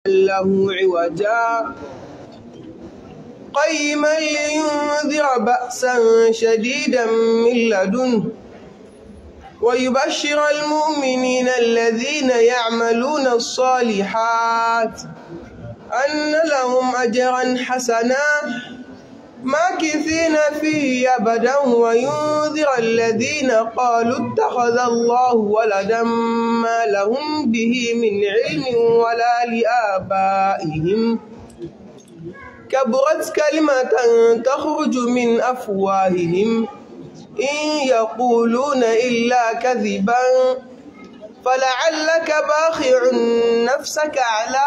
له عوجا قيما لينذر بأسا شديدا من لدنه ويبشر المؤمنين الذين يعملون الصالحات أن لهم أجرا حسنا ماكثين فيه أبدا وينذر الذين قالوا اتخذ الله ولدا ما لهم به من علم ولا لآبائهم كبرت كلمة تخرج من أفواههم إن يقولون إلا كذبا فلعلك باخع نفسك على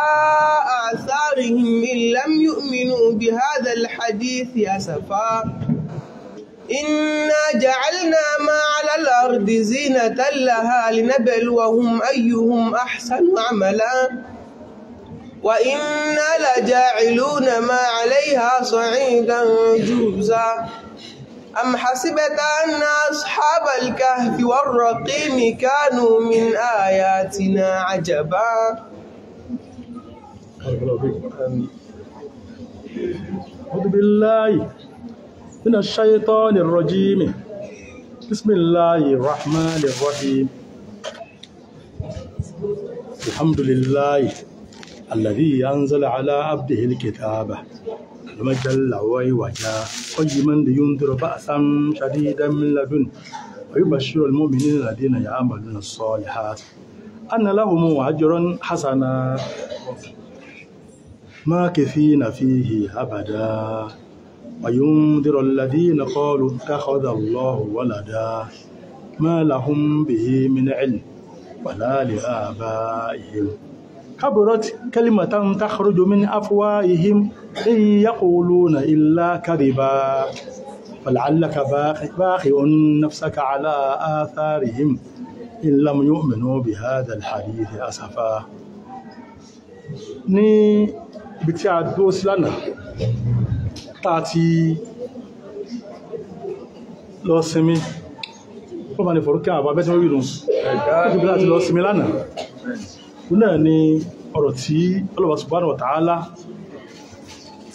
آثارهم إن لم يؤمنوا بهذا الحديث أسفا إنا جعلنا ما على الأرض زينة لها لنبلوهم أيهم أحسن عملا وإنا لجاعلون ما عليها صعيدا جرزا أم حسبت أن أصحاب الكهف والرقيم كانوا من آياتنا عجبا. بارك الله فيك. أعوذ بالله من الشيطان الرجيم. بسم الله الرحمن الرحيم. الحمد لله الذي أنزل على عبده الكتاب المجل وجا قيما لينذر بأسا شديدا من لدنه ويبشر المؤمنين الذين يعملون الصالحات أن لهم أجرا حسنا ماكثين فيه أبدا وينذر الذين قالوا اتخذ الله ولدا ما لهم به من علم ولا لآبائهم كبرت كلمة تخرج من أفواههم إن يقولون إلا كذبا فلعلك باخع نفسك على آثارهم إن لم يؤمنوا بهذا الحديث أسفا. Ní ibi tí a dúró sí lánàá tá a ti lọ sinmi ó máa ní fọ̀rúkẹ́ àbá bẹ́sẹ̀ wí nù níbi tí a ti lọ sinmi lánàá náà ni ọ̀rọ̀ tí Allah subhanahu wa ta'ala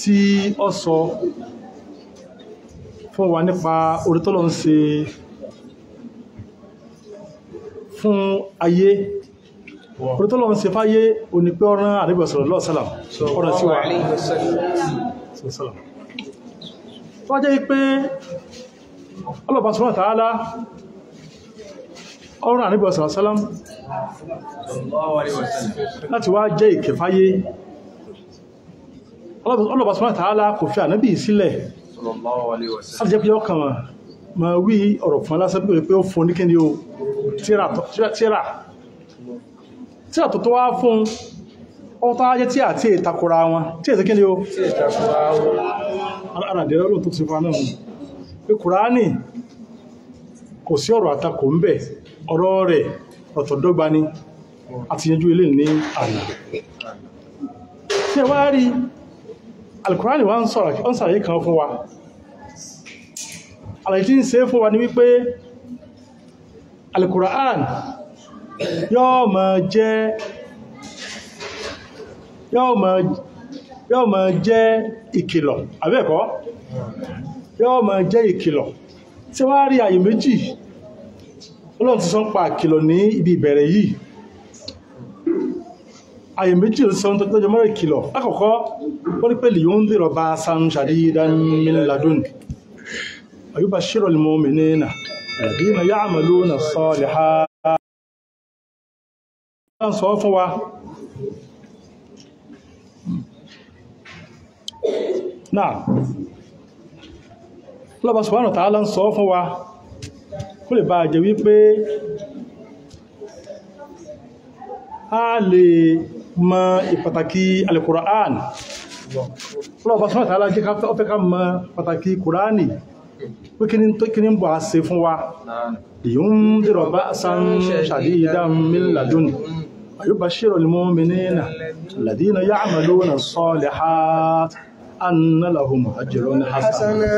tí ó sọ fún wa nípa orí tọ́lọ́ ń ṣe fún ayé. Orí tọ́lọ́ ń ṣe fáyé òní pé ọ̀rán Ànábì sallallahu alaihi wasallam ọ̀rọ̀ sí wa tó wá jẹ́ pé Allah subhanahu wa ta'ala ọ̀rán Ànábì sallallahu alaihi wasallam láti wá jẹ́ ìkẹfáyé. Allah subhanahu wa ta'ala kò fi Ànábì sílẹ̀ láti jẹ́ pé ọkàn ma wí ọ̀rọ̀ fún aláṣẹ́ pé ó fún ní kí ni ó tíra tó tó wá fún ọ tó jẹ́ tí àti ìtakora wọn tí èsì kí ni ó alàdẹ̀rẹ́ olóòtú tó ti fa náà pé Kùránì kò sí ọ̀rọ̀ àtakò ń bẹ, ọ̀rọ̀ rẹ̀ ọ̀tọ̀ dọ́gba ni àti yanjú ilé ní àná. Tí ẹ wá rí Al-Kùránì wá ń sàràyí kan fún wa. Àlàyé tí ń ṣe fún wa ní wípé Al-Kùránì yóò máa jẹ́ ìkìlọ̀, àbẹ́ẹ̀kọ́ yóò máa jẹ́ ìkìlọ̀. Tí wá rí àyè méjì Ọlọ́run ti sọ ń pa àkìlọ̀ ní ibi ìbẹ̀rẹ̀ yìí. Àyè méjì ló sọ ń tọ́jú mọ́rọ̀ ìkìlọ̀. Lákọ̀ọ́kọ́ wọ́n ní pé liyundhira ba'san shadidan min ladunhu wa yubashshira al-mu'minina alladhina ya'maluna as-salihat. Wọ́n sọ fún wa náà Allah subhanahu wa ta'ala ń sọ fún wa kó lè bá jẹ́ wípé a lè mọ ìpàtàkì Al-Qur'an. Allah subhanahu wa ta'ala jẹ́ ká fẹ́ ká mọ pàtàkì Kùránì pé kí ní bọ̀ á ṣe fún wa. Liyundhira ba'san shadidan min ladunhu wa yubashshira al-mu'minina alladhina ya'maluna as-salihat anna lahum ajran hasana.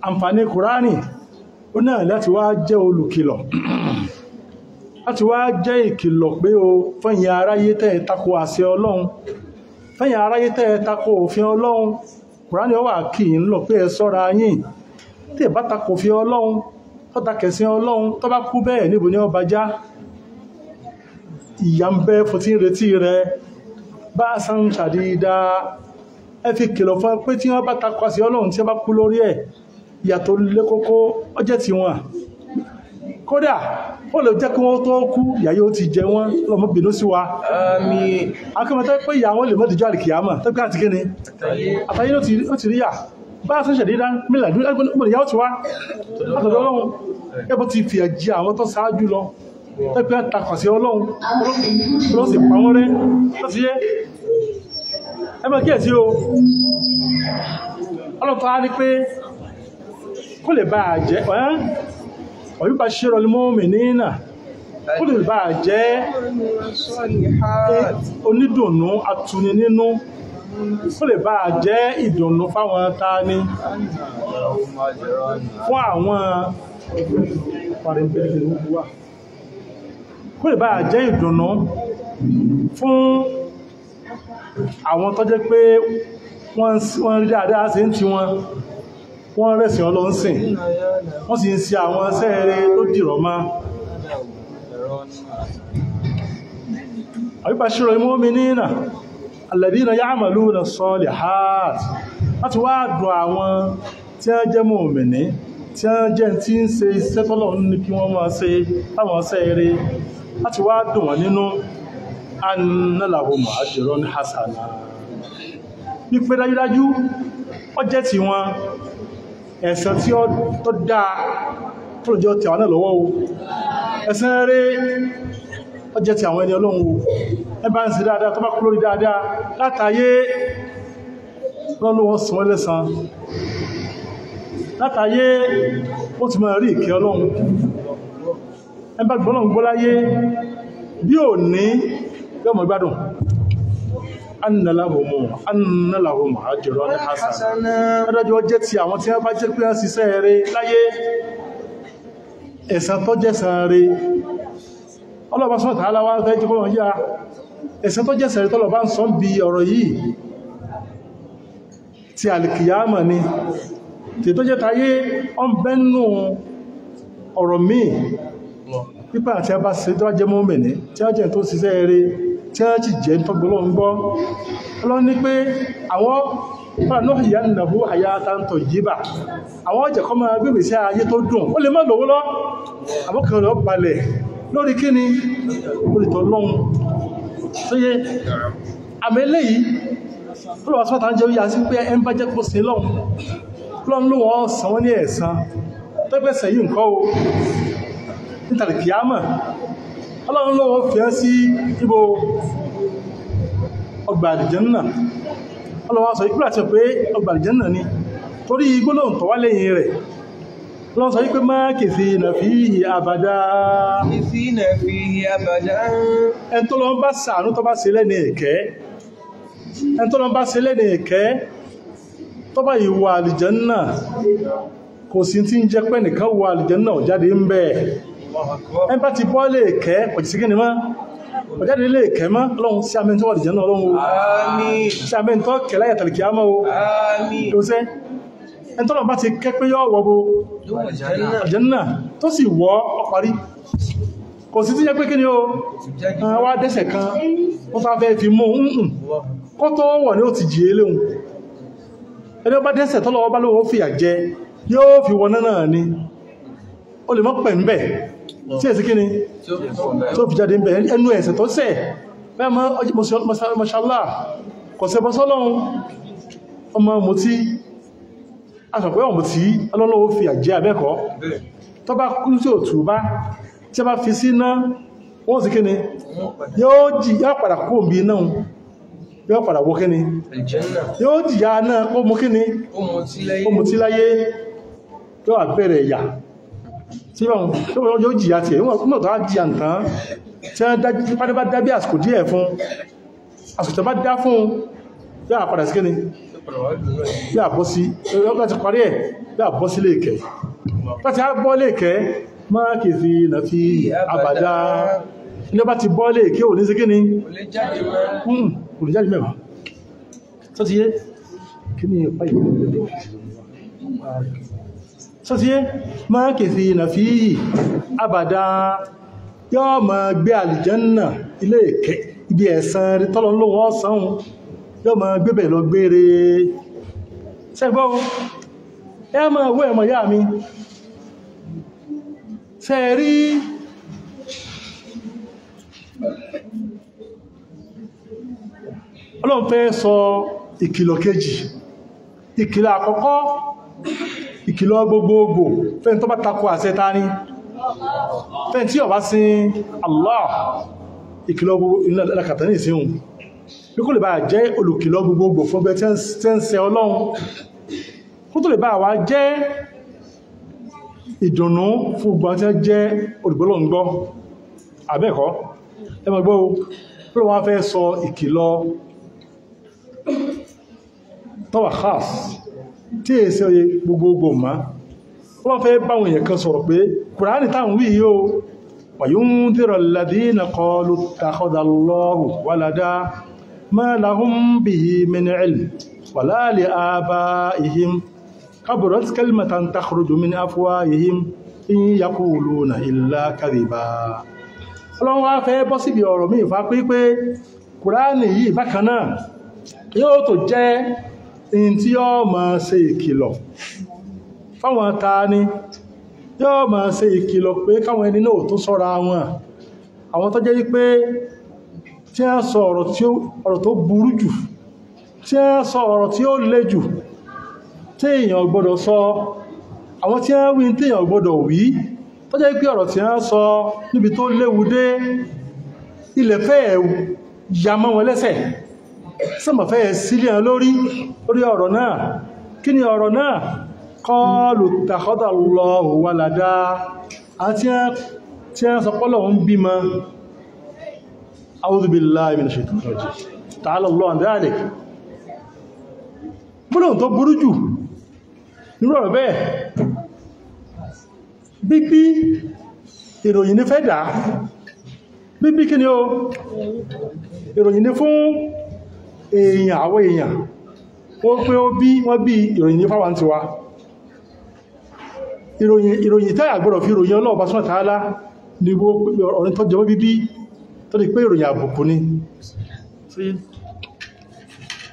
Àǹfààní Kùránì ó náà láti wá jẹ́ olùkìlọ̀. Láti wá jẹ́ ìkìlọ̀ pé o fẹ́yìn aráyé tẹ́ ẹ tako àṣẹ Ọlọ́run, fẹ́yìn aráyé tẹ́ ẹ tako òfin Ọlọ́run. Kùránì ó wá kì í lọ pé ẹ ṣọ́ra yín. Tí ẹ bá tako òfin Ọlọ́run, tó ta kẹ̀sìn Ọlọ́run, tó bá kú bẹ́ẹ̀ níbo ni ó bá já? Ìyà ń bẹ fún tí ń retí rẹ. Bá a san ṣàdídá, ẹ fi kìlọ̀ fún ẹ pé tí wọ́n bá tako àṣẹ Ọlọ́run, tí wọ́n bá kú lórí ẹ̀, ìyà tó lé kókó ó jẹ́ tiwọn. Kódà ó lè jẹ́ kí wọ́n tó kú, ìyà yóò ti jẹ wọ́n. Lọ́mọ bínú sí wa. Àmín. Akẹ́mọ̀tẹ́ pé ìyà wọn lè mọ́ dìjọ́ àlìkìyàmọ̀ tó pé àti kíni àtàyé ló ti rí yà. Bá a ṣẹ̀ṣẹ̀ dídá mílà dúró ìyà ó ti wá látọ̀dọ̀ Ọlọ́run. Ẹbọ ti fìyà jẹ àwọn tó ṣáájú lọ, tó pé takàn sí Ọlọ́run, Ọlọ́run sì pa wọ́n rẹ́. Tó ti yé ẹ máa kíyèsí o. Ọlọ́run tó á ní pé kó lè bá a jẹ́ ọ̀yúbà ṣírọ̀ mọ́mìnínà, kó lè bá a jẹ́ onídùnnú atuni nínú, kó lè bá a jẹ́ ìdùnnú fáwọn tání, fún àwọn kó lè bá a jẹ́ ìdùnnú fún àwọn tó jẹ́ pé wọ́n rí dáadáa sí ti wọn, wọ́n rẹ̀sìn Ọlọ́run sìn, wọ́n sì ń ṣe àwọn sẹ́ẹ̀rẹ́ tó dìrọ̀ mọ́. Àyípa ṣírò mu'minina alladhina ya'maluna s-salihat, láti wá dùn àwọn tí wọ́n jẹ́ mùmìnì, tí wọ́n jẹ́ tí ń ṣe iṣẹ́ tọ́lọ́run ní kí wọ́n máa ṣe táwọn sẹ́ẹ̀rẹ́, láti wá dùn wọ́n nínú. Anna lahum ajran hasana, wípé dájúdájú ó jẹ́ ti wọn ẹ̀san tí ó tó dáa tó lè jẹ́ ti àwọn náà lọ́wọ́ o. Ẹ̀san rere ó jẹ́ ti àwọn ẹni Ọlọ́run o. Ẹ bá ń ṣe dáadáa, tó bá kú lórí dáadáa látàyé, Ọlọ́run ló wọ́n san wọ́n lẹ́san. Látàyé ó ti máa rí ìkẹ́ Ọlọ́run. Ẹ bá gbọ́ Ọlọ́run gbọ́ láyé bí ò ní yóò mọ̀ gbádùn. Anna lahum ajran hasana, adájọ́ jẹ́ ti àwọn tí wọ́n bá jẹ́ pé wọ́n ṣiṣẹ́ rere láyé, ẹ̀san tó jẹ́san rere. Ọlọ́ba sọ́nà tààlà wá fẹ́ jẹ́ kọ́lọ̀ yá ẹ̀san tó jẹ́san rere tọ́lọ̀ bá ń sọ bí ọ̀rọ̀ yìí ti àlìkìyàmọ̀ ni. Tí tó jẹ́ tayé ọ́n bẹ́nu ọ̀rọ̀ míì pípa àti abá ṣe tó jẹ́ mọ́mìnì tí wọ́n jẹ́ tó ṣiṣẹ́ rere, tí wọ́n sì jẹ́ tó gbọ́ Ọlọ́run gbọ́. Ọlọ́run ní pé àwọn fàánù àyà tántọ̀ yíbà, àwọn ọ̀jẹ̀ kọ́ máa gbègbè sí ayé tó dùn, ó lè má lówó lọ, àbọ́kàn rẹ̀ balẹ̀ lórí kíni olùtọ̀ lọ́hun. Tó yé àmì eléyìí tó lọ́wọ́ sọ́tà ń jẹ́ yíya sí pé ẹ ń bá jẹ́ kó sí lọ́hun, Ọlọ́run ló wọ́n san wọ́n ní ẹ̀san tó gbẹ̀sẹ̀ yìí nǹkan o nítorí kìámà. Ọlọ́run ló wọ́n fi ẹ́ sí ibo ọgbà àlìjẹ́nnà. Ọlọ́run sọ ìpínlẹ̀ àti pé ọgbà àlìjẹ́nnà ni, torí gbólóhùn tó wá lẹ́yìn rẹ̀. Ọlọ́run sọ wípé má kìfì nà fihi abada. Kìfì fihi abada. Ẹni tó lọ ń bá ṣàánú tó bá ṣe lẹ́ni ẹ̀kẹ́, ẹni tó lọ ń bá ṣe lẹ́ni ẹ̀kẹ́ tó bá ìwọ àlìjẹ́nnà, kò sí tí ń jẹ́ pé nìkan wọ àlìjẹ́nnà ò jáde ń bẹ́ẹ̀. Ẹn bá ti bọ́ lè kẹ́ ọ̀jì sí kíni mọ́, ọ̀jáde lè kẹ́ mọ́. Ọlọ́run sí àmì tó wà lìjẹ́ náà Ọlọ́run o. Àmín. Sí àmì tó kẹ́ láyà tàbí kìá mọ́ o. Àmín. Tó sẹ́ ẹn tọ́lọ̀ bá ti kẹ́ pé yọ́ wọ́ bo àlùjánnà tó sì wọ́ ọ parí. Kò sí tí jẹ́ pé kíni o, wá dẹ́sẹ̀ kan ó sá fẹ́ fi mú un kó tó wọ̀ ní ó ti jì eléhun. Ẹni ó bá dẹ́sẹ̀ tọ́lọ̀ bá lówó fìyà jẹ yóò fi wọ náà ni, ó lè mọ́ pẹ̀ ń bẹ̀ tí èsì kíni tó fi jáde ń bẹ̀ ẹnu ẹ̀sẹ̀ tó sẹ̀ bẹ́ẹ̀ mọ́. Mọ́ṣálá kò sẹ́bọ́ sọ́lọ́run, ọmọ mutí aṣọ̀pẹ́ ọmọ tí ọlọ́lọ́wọ́ fi àjẹ́ abẹ́kọ́ tó bá kú sí òtù bá tí a bá fi sí iná wọ́n sì kíni yóò jì yóò padà kó òmí náà yóò padà wó kíni yóò jìyà náà kó mú kíni ó mutí láyé yóò àbẹ̀rẹ̀ ìyà tí yóò jìyà tiẹ̀ wọ́n tó á jìyà nǹkan tí wọ́n bá dábí àsìkò díẹ̀ fún àsìkò tó bá dá fún yóò àpadà sí kíni yóò àbọ́ sí láti parí ẹ̀ yóò àbọ́ sí léèkẹ́ láti á bọ́ léèkẹ́ Makithina fihi abada. Ní ọba ti bọ́lé kí ò ní sí kíni? Kò lè jáde mọ́. Kò lè jáde mẹ́wàá. Tó ti yé? Kí ni ọ̀pá ìwọ̀n? Tó ti yé? Makithina fihi abada. Yóò máa gbé àlìjánà ilé ìkẹ́ ibi ẹ̀san rí tọ́lọ lóhun ọ̀sán yóò máa gbébẹ̀ lọ gbére. Ṣẹ́gbọ́n ẹ máa wọ́ ẹ̀mọ̀ yá mi. Ṣé rí Ọlọ́run fẹ́ sọ ìkìlọ̀ kejì. Ìkìlọ̀ àkọ́kọ́, ìkìlọ̀ gbogbogbò fẹ́ni tó bá tako àṣẹ ta ni, fẹ́ni tí ó bá sin Allah. Ìkìlọ̀ gbogbo ìlàkàtà ní ìsìn bí kò lè bá jẹ́ olùkìlọ̀ gbogbogbò fún ọgbẹ́ tí ń ṣe Ọlọ́run, kó tó lè bá wá jẹ́ ìdùnnú fún gbogbo tí ó jẹ́ olùgbọ́lọ́ngbọ́. Àbẹ́ẹ̀kọ́ ẹ máa gbọ́ pé wọ́n fẹ́ sọ ìkìlọ̀ tọ́wà khas tí è sí oye gbogbogbò má. Wọ́n fẹ́ báwọn èèyàn kan sọ̀rọ̀ pé Kùránì táwọn wí yóò wa yundhira alladhina qalu ittakhadha Allahu walada ma lahum bihi min ilm wala li abaihim kaburat kalimatan takhruju min afwahihim in yaquluna illa kadhiba. Ọlọ́run wá fẹ́ bọ́ síbi ọ̀rọ̀ míì fà pé Kùránì yìí bákan náà yóò tó jẹ́ in tí yóò máa ṣe ìkìlọ̀ fáwọn ta ni, yóò máa ṣe ìkìlọ̀ pé káwọn ẹni náà tó ṣọ́ra wọn, àwọn tó jẹ́ wípé tí a sọ ọ̀rọ̀ tó burú jù, tí a sọ ọ̀rọ̀ tí ó le jù tí èèyàn gbọ́dọ̀ sọ, àwọn tí a wí tí èèyàn gbọ́dọ̀ wí, tó jẹ́ pé ọ̀rọ̀ tí a sọ níbi tó léwu dé, ilẹ̀ fẹ́ ya mọ́ wọn lẹ́sẹ̀, sọ́mọ̀ fẹ́ sílẹ̀ lórí lórí ọ̀rọ̀ náà. Kí ni ọ̀rọ̀ náà? Qalu ittakhadha Allahu walada. Àti tí a sọ pọ́lọ̀ ń bímọ. A'udhu billahi minash shaitanir rajim. Ta'ala Allahu an dhalik. Gbólóhùn tó burú jù nínú ọ̀rọ̀ bẹ́ẹ̀, bíbí ìròyìn ní fẹ́ dà, bíbí kí ni ó ìròyìn ní fún èèyàn, àwọn èèyàn ó pé ó bí wọ́n bí ìròyìn ní fáwọn tiwa. Ìròyìn tẹ́yà gbọ́dọ̀ fi ìròyìn Ọlọ́run subhanahu wa ta'ala ní ọ̀rọ̀ tó jẹmọ́ bíbí, tó di pé ìròyìn àbùkù ni.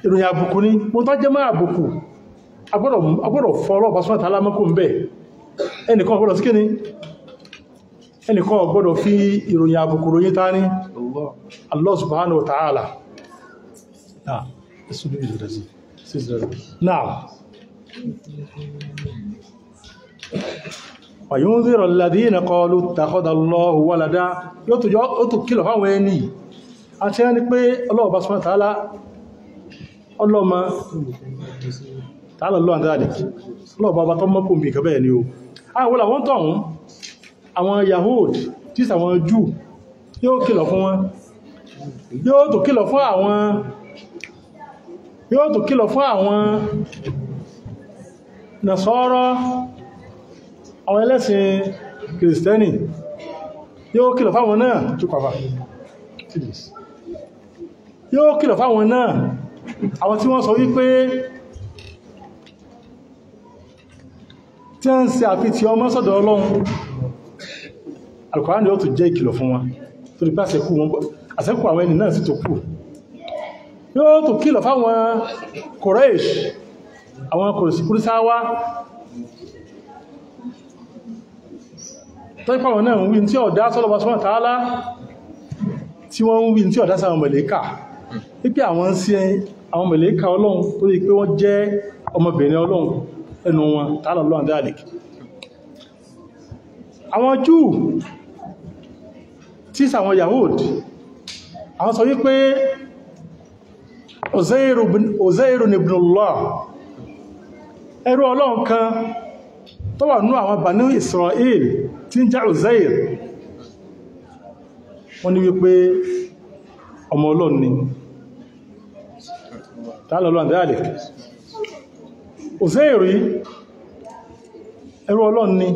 Ìròyìn àbùkù ni, mo tó jẹ́ mọ́ àbùkù agbọ́dọ̀ fọ́ Ọlọ́run subhanahu wa ta'ala mọ́kù ń bẹ̀. Ẹnìkan gbọ́dọ̀ sí kíni, ẹnìkan gbọ́dọ̀ fi ìròyìn àbùkù ròyìn ta ní Allah subhanahu wa ta'ala. Náà wa yundhira alladhina qalu ittakhadha Allahu walada. Yóò tó kìlọ̀ fáwọn ẹni àti ẹni pé Ọlọ́run subhanahu wa ta'ala ọlọ́mọ ta'ala Allahu an dhalik. Ọlọ́ọ̀bá bá tọ́ mọ́kùn bí kẹ́bẹ̀ ni o. Àwọn àwọn tọ̀hún, àwọn Yahud tí sàwọn Júù, yóò kìlọ̀ fún wọn, yóò tó kìlọ̀ fún àwọn, yóò tó kìlọ̀ fún àwọn Nasara, àwọn ẹlẹ́sìn Kìrìsìtẹ́nì, yóò kìlọ̀ fáwọn náà túpàpà, yóò kìlọ̀ fáwọn náà, àwọn tí wọ́n sọ wípé tí a ń ṣe àfitì ọmọ sọ́dọ̀ Ọlọ́run. Al-Qur'an yóò tún jẹ́ ìkìlọ̀ fún wọn torí pé àṣẹ́kù àwọn ẹni náà sì tó kù. Yóò tún kìlọ̀ fáwọn Quraysh, àwọn Kùrẹ́ṣáwá tó ipá wọn náà ń wí tí ọ̀dá sọ́lọ́bà subhanahu wa ta'ala, tí wọ́n ń wí tí ọ̀dá sáwọn mọ̀lẹ́kà, wípé àwọn ń sin àwọn mọ̀lẹ́kà Ọlọ́run torí pé wọ́n jẹ́ ọmọbìnrin Ọlọ́run ẹnu wọn, ta'ala Allahu an dhalik. Àwọn Júù tí sàwọn Yahud, àwọn sọ wípé Uzairu ibnullah, ẹrú Ọlọ́run kan tó wà nú àwọn Banu Israel tí ń jẹ́ Uzair, wọ́n ní wípé ọmọ Ọlọ́run ni. Ta'ala Allahu an dhalik. Uzair ẹrú Ọlọ́run ni,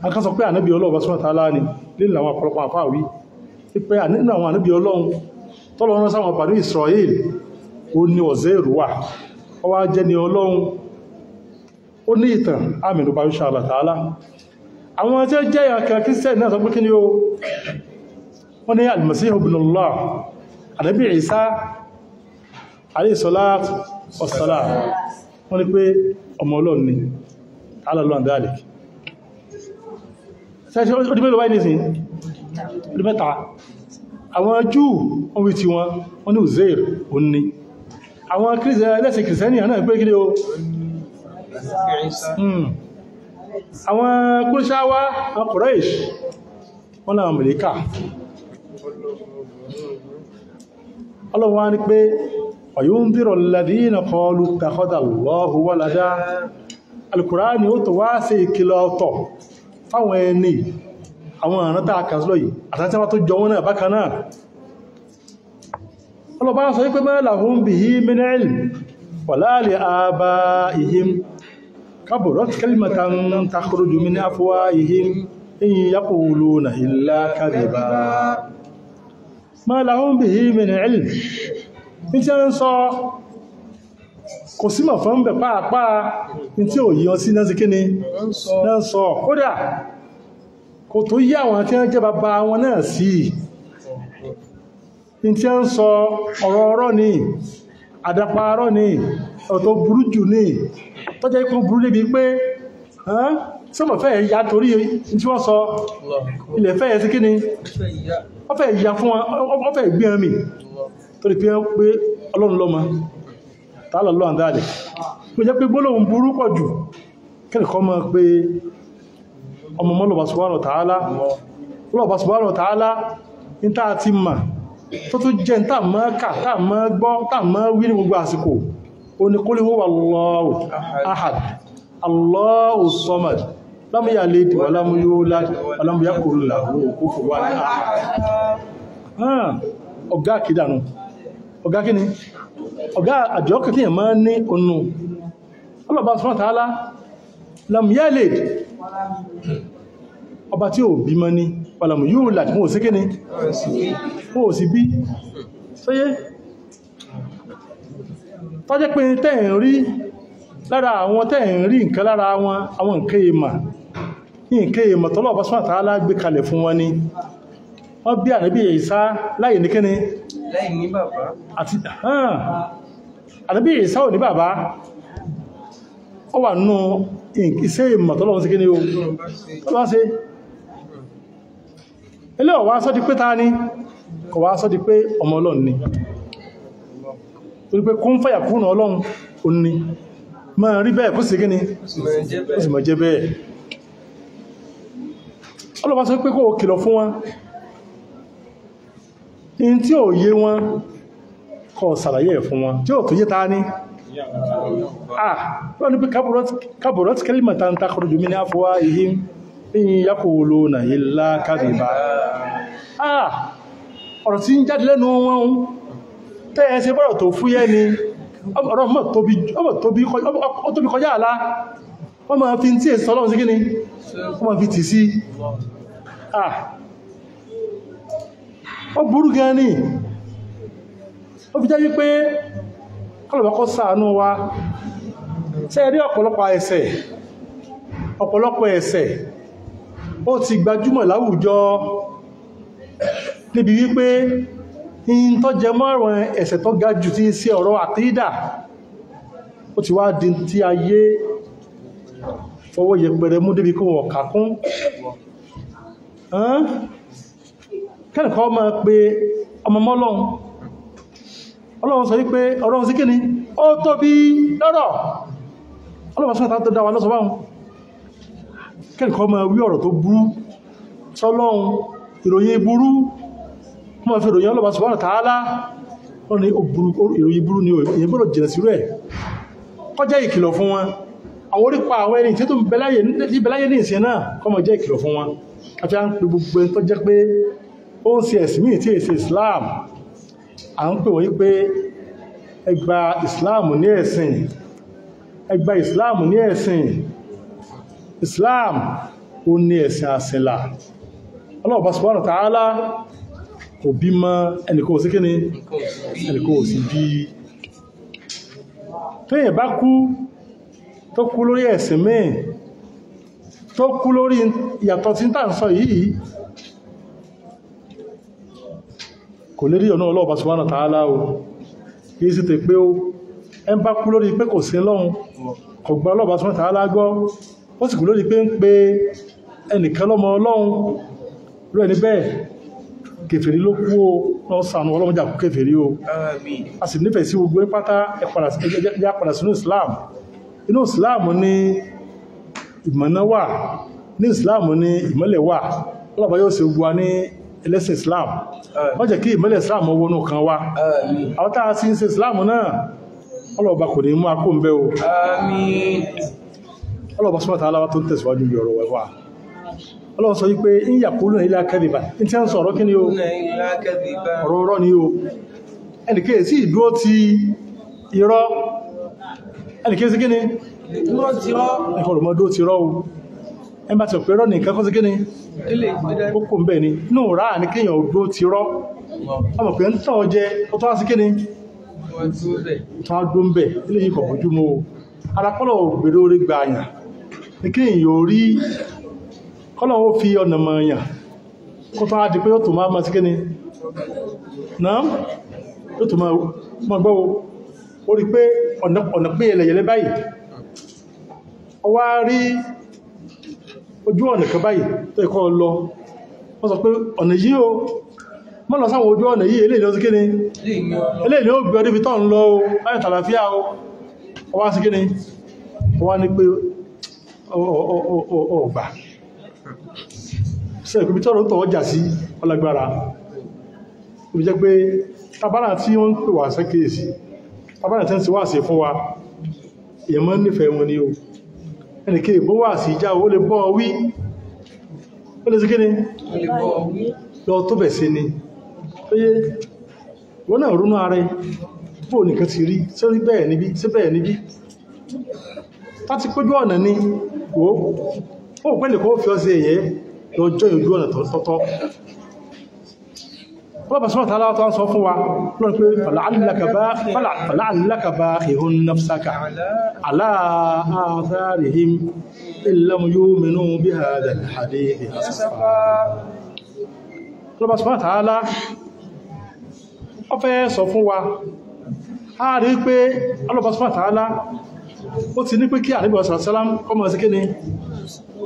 Akán sọ pé ànábì Ọlọ́run subhanahu wa ta'ala ni lílẹ̀ àwọn ọ̀pọ̀lọpọ̀ àfáàwí pé nínú àwọn ànábì Ọlọ́run tọ́lọ́run sáwọn Banu Israel ó ní Uzairu wà, ó wá jẹ́ ni Ọlọ́run, ó ní ìtàn àmìnúbà insha Allah ta'ala. Àwọn tí ó jẹ́ ìyànkà Kírísítẹ̀nì náà sọ pé kí ni ó wọ́n ní al-Masihu ibnullah, ànábì Isa alayhi salatu wassalam, wọ́n ní pé ọmọ Ọlọ́run ni, ta'ala Allahu an dhalik. Ṣe ó di mélòó báyìí nísìn? Ó di mẹ́ta. Àwọn Júù wọ́n wí tí wọ́n ní Uzair ó ní. Àwọn ẹlẹ́sìn Kìrìsìtẹ́nì náà pé kí ni ó àwọn Kúrúṣáwá, àwọn Quraysh, wọ́n láwọn Màláíkà. Ọlọ́run wá ní pé wa yundhiru alladhina qalu ittakhadha Allahu walada. Al-Qur'ani ó tó wá sí ìkìlọ̀ ọ̀tọ̀ fáwọn ẹni àwọn àrùn tàà kàzlọ yìí àtàtí wọ́n tó jọ wọ́n náà bákan náà. Ọlọ́bá sọ wípé ma lahum bihi min ilm wala li abaihim kaburat kalimatan takhruju min afwahihim in yaquluna illa kadhiba. Ma lahum bihi min ilm, ní tí a ń sọ kò sí mọ̀ fún bẹ̀ pàápàá, ní tí ò yíò sí náà sí kí ni náà sọ, kódà kò tó yí àwọn tí wọ́n jẹ́ bàbá wọn náà sí. Ní tí a ń sọ ọ̀rọ̀ ọ̀rọ̀ ni, àdàpà ọ̀rọ̀ ni, ọ̀rọ̀ tó burú jù ní, tó jẹ́ ikú burú níbi pé sọ́mọ̀ fẹ́ ya torí tí wọ́n sọ, ilẹ̀ fẹ́ yẹ sí kí ni wọ́n fẹ́ ya fún wọn, wọ́n fẹ́ gbé ẹ̀mí torí pé Ọlọ́run lọ́mọ, ta'ala Allahu an dhalik. Pé jẹ́ pé gbólóhùn burú pọ̀ jù kẹ́lẹ̀kọ́ mọ́ pé ọmọ mọ́lọ̀bà subhanahu wa ta'ala, Ọlọ́ọ̀bà subhanahu wa ta'ala ní táà ti mà tó tó jẹ́ ní táà mọ́ kà, táà mọ́ gbọ́, táà mọ́ wí ní gbogbo àsìkò, ó ní qul huwa Allahu ahad, Allahu samad, lam yalid wa lam yulad wa lam yakul lahu kufuwan ahad. Ọ̀gá kìdànù, ọ̀gá kíni, ọ̀gá àjọ́kì tí yẹn máa ní ọ̀nà. Ọlọ́ọ̀bà subhanahu wa ta'ala lam yalid, ọba tí ò bímọ ní, wa lam yulad, wọn ò sí kíni, wọn ò sí bí. Sóyé tó jẹ́ pé tẹ́ ń rí lára àwọn, tẹ́ ń rí nǹkan lára wọn, àwọn nǹkan èèmà, nǹkan èèmà tọ́lọ́ọ̀bà subhanahu wa ta'ala gbé kalẹ̀ fún wọn ni. Wọ́n bí Ànábì Ìsá láì ní kíni, láì ní bàbá. Àti Ànábì Ìsá ò ní bàbá, ó wà nínú iṣẹ́ ìmọ̀ tọ́lọ́run sí kíni o tọ́lọ́run sí. Ilé ọ̀wá sọ́ di pé ta ni, kò wá sọ́ di pé ọmọ Ọlọ́run ni, torí pé kún fàyà kúrùn Ọlọ́run ò ní máa rí bẹ́ẹ̀ kó sì kíni, ó sì mọ̀ jẹ́ bẹ́ẹ̀. Ọlọ́run sọ pé kó kìlọ̀ fún wọn in tí ò yé wọn, kó ṣàlàyé ẹ̀ fún wọn, tí ò tó yé ta ní. Wọ́n ní pé kaburat kalimatan takhruju min afwahihim in yaquluna illa kadhiba. Ọ̀rọ̀ tí ń jáde lẹ́nu wọn tẹ́ ẹ ṣe bọ́rọ̀ tó fúyẹ́ ni, ọ̀rọ̀ mọ̀ tóbi kọjá àlá, wọ́n máa fi tí èsì Ọlọ́run sí kíni, wọ́n máa fi tì sí. Ó burú gan ni, ó fi jẹ́ wípé kọlọ̀bọ́kọ́ ṣàánú wa. Ṣé ẹ rí ọ̀pọ̀lọpọ̀ ẹ̀ṣẹ̀, ọ̀pọ̀lọpọ̀ ẹ̀ṣẹ̀ ó ti gbajúmọ̀ láwùjọ níbi wípé in tó jẹ mọ́rùn ẹ̀ṣẹ̀ tó ga jù tí sí ọ̀rọ̀ àkídà, ó ti wá di tí ayé fọwọ́ yẹpẹrẹ mú débi kó wọ́n kàkún. Kẹ́nìkan máa pe ọmọ mọ́lọ́run, Ọlọ́run sọ wípé ọ̀rọ̀ sí kíni, ó tóbi lọ́rọ̀. Ọlọ́run sọ tó dáwà lọ́sọ báhùn. Kẹ́nìkan máa wí ọ̀rọ̀ tó burú sọ́lọ́run, ìròyìn burú, wọ́n fi ìròyìn Ọlọ́run subhanahu wa ta'ala, wọ́n ní ìròyìn burú ni èyí gbọ́dọ̀ jìnà sí rẹ̀, kó jẹ́ ìkìlọ̀ fún wọn. Àwọn orípa àwọn ẹni tí ó tún bẹ láyé ní ìsìn náà kó máa jẹ́ ìkìlọ̀ fún wọn. Àti à ń pe gbogbo ẹni tó jẹ́ pé ó ń ṣe ẹ̀sìn míì tí èsì Islam, à ń pè wọ́n pé ẹ gba Islam ní ẹ̀sìn, ẹ gba Islam ní ẹ̀sìn. Islam ó ní ẹ̀sìn àsìnlá. Allah subhanahu wa ta'ala kò bí mọ́ ẹnìkan ò sí kíni, ẹnìkan ò sí bí. Téèyàn bá kú tó kú lórí ẹ̀sìn míì, tó kú lórí ìyàtọ̀ tí ń tà ń sọ yìí, kò lè rí ọ̀nà Allah subhanahu wa ta'ala o. Kìí sí tè pé ó ẹn bá kú lórí pé kò sí lọ́hun, kò gba Allah subhanahu wa ta'ala gbọ́, ó sì kú lórí pé ń pe ẹnìkan lọ́mọ Ọlọ́hun, rú ẹni bẹ́ẹ̀ kèfèrí ló kú o. Lọ sànù Ọlọ́run jà kú kèfèrí o. A sì nífẹ̀ẹ́ sí gbogbo pátá, ẹ padà sínú Islam. Inú Islam ni ìmọ̀nà wà, ní Islam ni ìmọ́lẹ̀ wà. Ọlọ́ba yóò ṣe gbogbo wa ní ẹlẹ́sìn Islam. Wọ́n jẹ́ kí ìmọ́lẹ̀ Islam wọnú kan wa. Àwọn tá a sì ń ṣe Islam náà, ọlọ́ba kò ní mú akó ń bẹ́ o. Ọlọ́ba subhanahu wa ta'ala tó ń tẹ̀síwájú bí ọ̀rọ̀ wa. Ọlọ́run sọ wípé ń yaquluna illa kadhiba, ní tí a ń sọ ọ̀rọ̀ kí ni o, ọ̀rọ̀ ọ̀rọ̀ ni o. Ẹnìkéyè sí ìdúró ti irọ́, ẹnìkéyè sí kí ni ẹnìkan dúró ti rọ́ o. Ẹn bá ti ọ̀pẹ́ rọ́ nìkan kọ́ sí kí ni ó kò ń bẹ̀ ni. Inú rà ní kéèyàn dúró ti rọ́, ọmọ pé ń tọ́ jẹ ó tọ́ sí kí ni tó á dó ń bẹ̀. Ilé yìí kò bójú mu o. Arákọ́lọ̀ gbèrò orí gbà àyàn ní kéèyàn ò rí kọ́lọ̀ ó fi ọ̀nà mọ̀ èèyàn kó tó á di pé ó tó máa mọ́ sí kí ni náà ó tó máa gbọ́ ó rí pé ọ̀nà pé ẹlẹ̀yẹlẹ báyìí, ó wá rí ojú ọ̀nà kan báyìí tó ẹ̀kọ́ lọ. Wọ́n sọ pé ọ̀nà yìí o, mọ́ lọ sáwọn ojú ọ̀nà yìí, eléyìí ló sí kí ni, eléyìí ó gbé ọdún ibi tó ń lọ o, láyé tàlàfíà o. Ó wá sí kí ni, ó wá ní pé ọgbà ṣe ìpínlẹ̀ tọ́rọ tọ́wọ́ jà sí ọlágbára. Ó fi jẹ́ pé tabára tí wọ́n ń pè wá sẹ́kèèsì, tabára tí wọ́n ti wá sí fún wa, èèyàn máa ń nífẹ̀ẹ́ wọn ni o. Ẹnìké ìbó wà sí ìjà ó lè bọ́ wí, ó lè sí kí ni lọ tó bẹ̀ sí ni. Ó yé wọ́n náà ronú ara ẹ bó nìkan ti rí, ṣé rí bẹ́ẹ̀ níbí, ṣé bẹ́ẹ̀ níbí láti kójú ọ̀nà ni wò ó pẹ́ nìkan ó fi ọ́ sí ẹ̀yẹ lọ́jọ́ ìlú ọ̀nà tọ́tọ́. Ọlọ́pàá sọ́nà tààlà tó ń sọ fún wa lọ́nà pé fala'allaka bakhihun nafsaka ala atharihim illam yu'minu bihadha al-hadithi asafa. Ọlọ́pàá sọ́nà tààlà ó fẹ́ sọ fún wa, a rí pé ọlọ́pàá sọ́nà tààlà ó ti ní pé kí Ànábì sallam kọ́mọ̀ sí kíni,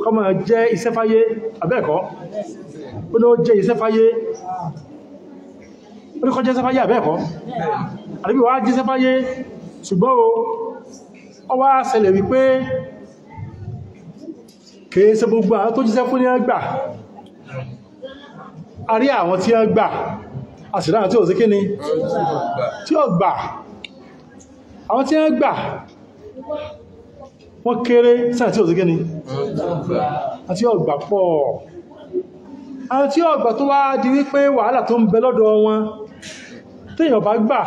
kọ́mọ̀ jẹ́ iṣẹ́ fáyé, àbẹ́ẹ̀kọ́? Ó ní ó jẹ́ iṣẹ́ fáyé, ó ní kó jẹ́ iṣẹ́ fáyé, àbẹ́ẹ̀kọ́? Ànábì wá jíṣẹ́ fáyé, ṣùgbọ́n o, ó wá ṣẹlẹ̀ wípé kìí ṣe gbogbo àwọn tó jíṣẹ́ fún ní wọ́n gbà. A rí àwọn tí wọ́n gbà, a sì ráwọn tí ò sí kíni, tí ò gbà. Àwọn tí wọ́n gbà wọ́n kéré sáà tí ò sí kíni, àti ọgbà pọ̀. Àwọn tí ọgbà tó wá di wípé wàhálà tó ń bẹ lọ́dọ̀ wọn, téèyàn bá gbà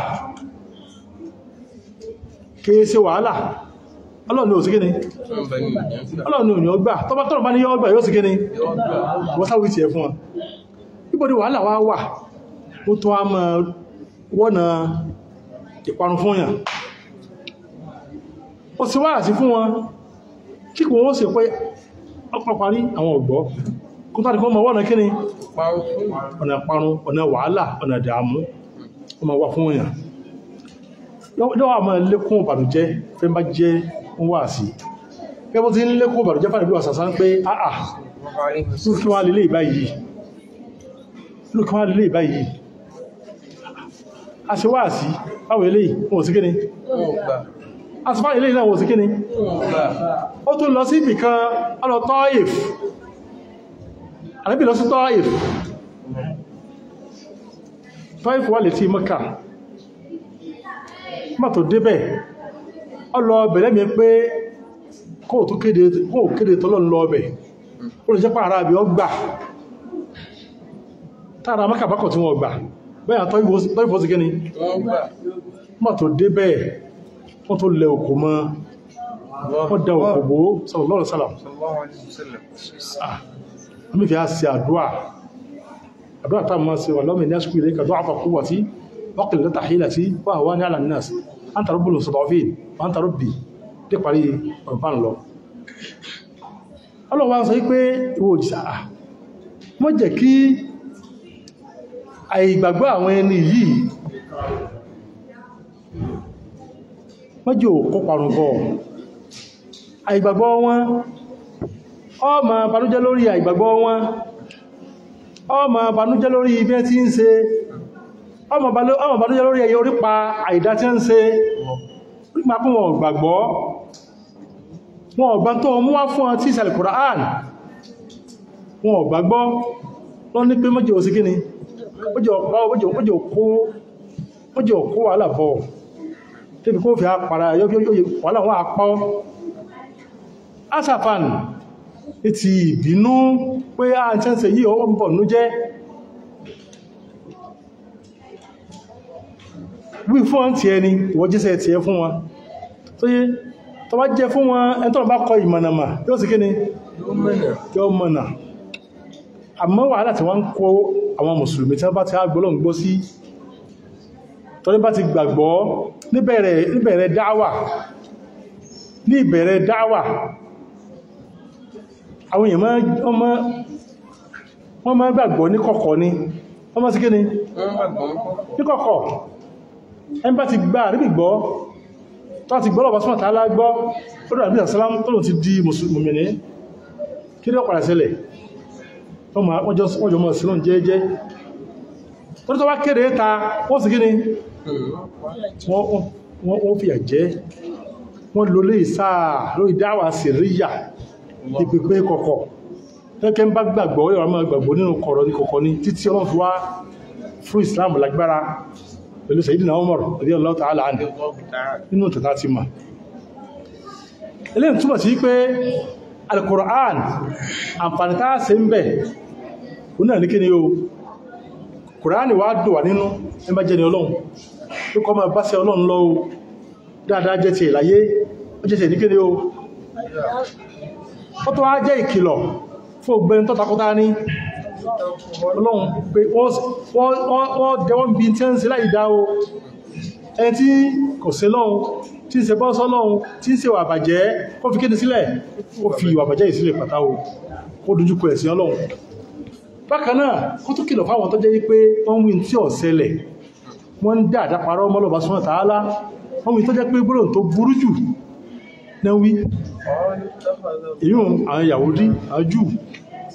kìí ṣe wàhálà. Ọlọ́run ò sí kíni, Ọlọ́run ò ní ọgbà. Tọ́bá tọ́rọ bá ní yọ́ ọgbà yóò sí kíni, wọ́n sáwí tiẹ̀ fún wọn. Níbo ni wàhálà wá wà? Ó tó á mọ wọ́nà ìparun fún yàn. Ó sì wá àti fún wọn kí kò wọ́n sì pé ọpọ̀ parí àwọn ọ̀gbọ́ kó tàbí kó mọ̀ wọ́nà kíni, ọ̀nà parun, ọ̀nà wàhálà, ọ̀nà ìdààmú ó máa wà fún èèyàn. Lọ́wọ́ àmọ́ lékún ìbànújẹ́ fẹ́ bá jẹ́ ń wà sí gẹ́gẹ́ bó ti ń lékún ìbànújẹ́ fún àdúgbò àṣàṣà ń pé àà lókè wá lélẹ̀ ìbáyìí, lókè wá lélẹ̀ ìbáyìí, a ṣe wá sí báwo eléyìí wọn ò sí kíni, asùfáà ilé ìlànà òsì kíni. Ó tún lọ sí ibìkan, ó lọ Tọ́ìf. Ànábì lọ sí Tọ́ìf. Tọ́ìf wà létí Mẹ́kà. Nígbà tó débẹ̀, ó lọ bẹ̀rẹ̀ mi pé kó tó kéde tọ́lọ́ lọ ọbẹ̀. Ó lè jẹ́ pé ara àbí ọ gbà. Tára Mẹ́kà bákọ̀ tí wọ́n gbà. Bẹ́ẹ̀ Tọ́ìf ó sì kíni. Nígbà tó débẹ̀, wọ́n tó lẹ òkò mọ́. Wọ́n da òkòbó sallallahu alaihi wasallam. Àmì fi á sí àdúrà. Àdúrà táwọn máa ṣe wà lọ́mọ ní àṣíkú ilé kàdó àfàkúwà tí wọ́n lẹ́ta hílà tí wà wá ní àlànàs. Anta rabbul mustad'afin wa anta rabbi. Dé parí ọ̀rọ̀bá ń lọ. Ọlọ́wà sọ wípé ìwọ òjìṣà wọ́n jẹ́ kí àìgbàgbọ́ àwọn ẹni yìí wọ́n jẹ́ òkó parun bọ̀. Àìgbàgbọ́ wọn, ó máa banújẹ́ lórí àìgbàgbọ́ wọn, ó máa banújẹ́ lórí ibi tí ń ṣe, ó máa banújẹ́ lórí ẹyẹ orípa àìdá tí ń ṣe, orípa kún wọn gbàgbọ́, wọn ò gbà tó mú wá fún ọ tí ìsàlẹ̀ Kùránì, wọn ò gbàgbọ́, lọ ní pé mọ́jẹ̀ òsì kíni, mọ́jẹ̀ òkó wàhálà bọ̀, tẹ́bí kó fi àpàrà wàhálà wọn àpá asàfàn ní ti ìbínú pé a ń tẹ́ǹsẹ̀ yìí ó ń bọ̀ ní jẹ́. Wí fún ọ́n tí ẹni ìwọ jíṣẹ́ tí ẹ fún wọn tó yé tó bá jẹ́ fún wọn ẹni tó bá kọ ìmọ̀nàmà yóò sì kíni yóò mọ̀nà. Àmọ́ wàhálà tí wọ́n ń kó àwọn mùsùlùmí tí wọ́n bá ti á gbọ́ lọ́n gbọ́ sí torí bá ti gbàgbọ́ níbẹ̀rẹ̀ dáwà ní ìbẹ̀rẹ̀ dáwà àwọn èèyàn wọ́n máa gbàgbọ́ ní kọ̀kọ̀ ni wọ́n máa sí kíni ní kọ̀kọ̀. Ẹn bá ti gbà rí gbọ́ tó ti gbọ́ lọ́wọ́ sọ́nà tààlá gbọ́ lọ́dọ̀ àbí àsálám tó lòun ti di mùsùlùmí kí ní ọ̀pàdà sílẹ̀ wọ́n jọ mọ̀ sílọ́n jẹ́ẹ́jẹ́ tó tó wá kéde ta wọ́n sì kíni wọ́n fìyà jẹ wọ́n lò lè sáà lórí dáwà síríyà ìpèpè kọ̀kọ̀ lẹ́kẹ́ ń bá gbàgbọ́ yọ̀rọ̀ máa gbàgbọ́ nínú kọ̀rọ̀ ní kọ̀kọ̀ ní títí Ọlọ́run fi wá fún Islam lágbára pẹ̀lú Sayyidina Umar radiyallahu ta'ala anhu nínú tàtà ti mà. Eléyìí túmọ̀ sí pé Al-Qur'an àǹfààní tá a ṣe ń bẹ̀ òun náà ní kí ni o Qur'an wá dùn wà nínú ẹ bá jẹ́ ni Ọlọ́run tó kọ́ máa bá ṣe Ọlọ́run lọ o dáadáa jẹ́ ti ìláyé ó jẹ́ ti ní kí ni o ó tó wá jẹ́ ìkìlọ̀ fún ògbẹ́ni tó takọ́tá ní Ọlọ́run pé wọ́n dẹwọ́n bí tí ń ṣe láì dá o ẹni tí kò sí lọ́hun tí ń ṣe bọ́ sọ́lọ́hun tí ń ṣe ìwà bàjẹ́ kó fi kéde sílẹ̀ kó fi ìwà bàjẹ́ yìí sílẹ̀ pàtà o kó dojúkọ ẹ̀sìn Ọlọ́run. Bákan náà kó tó kìlọ̀ fáwọn tó jẹ́ pé wọ́n wí tí ò ṣẹlẹ̀ wọ́n ń dá àdáparọ́ mọ́lọ́ba subhanahu wa ta'ala wọ́n wí tó jẹ́ pé gbólóhùn tó burú jù náà wí èyí àwọn Yahudi àwọn Júù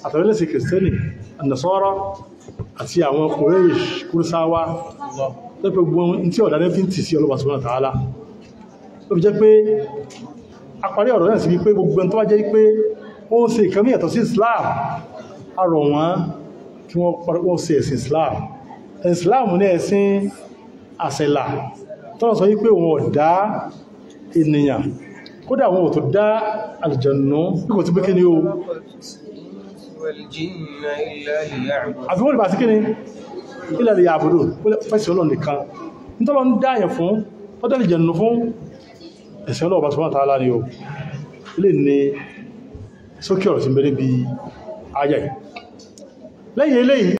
àtàwẹ́lẹ́sìn Kìrìsìtẹ́nì Nasara àti àwọn Quraysh Kúrúsáwá tó pé gbogbo tí ọ̀dá ní fi ń tì sí Ọlọ́run subhanahu wa ta'ala. Ó fi jẹ́ pé àparí ọ̀rọ̀ náà sí wípé gbogbo ẹni tó wá jẹ́ pé ó ń ṣe nǹkan mí yàtọ̀ sí Islam a rọ̀ wọ́n kí wọ́n ṣe ẹ̀sìn Islam. Islam ní ẹ̀sìn àṣẹlà tọ́nà sọ wípé wọn ò dá ènìyàn kódà wọn ò tó dá àlùjànnú bí kò tí pé kí ni o àfi wọ́n lè bá sí kí ni ilẹ̀ lè yàbùdó fẹ́sì Ọlọ́run nìkan nítọ́lọ ń dáyẹ̀ fún tọ́dẹ̀ lè jẹ̀nù fún ẹ̀sìn Ọlọ́run subhanahu wa ta'ala ni o ilé ní sókè ọ̀rọ̀ tí mẹ́rẹ́ bí ayẹ́ lẹ́yìn eléyìí.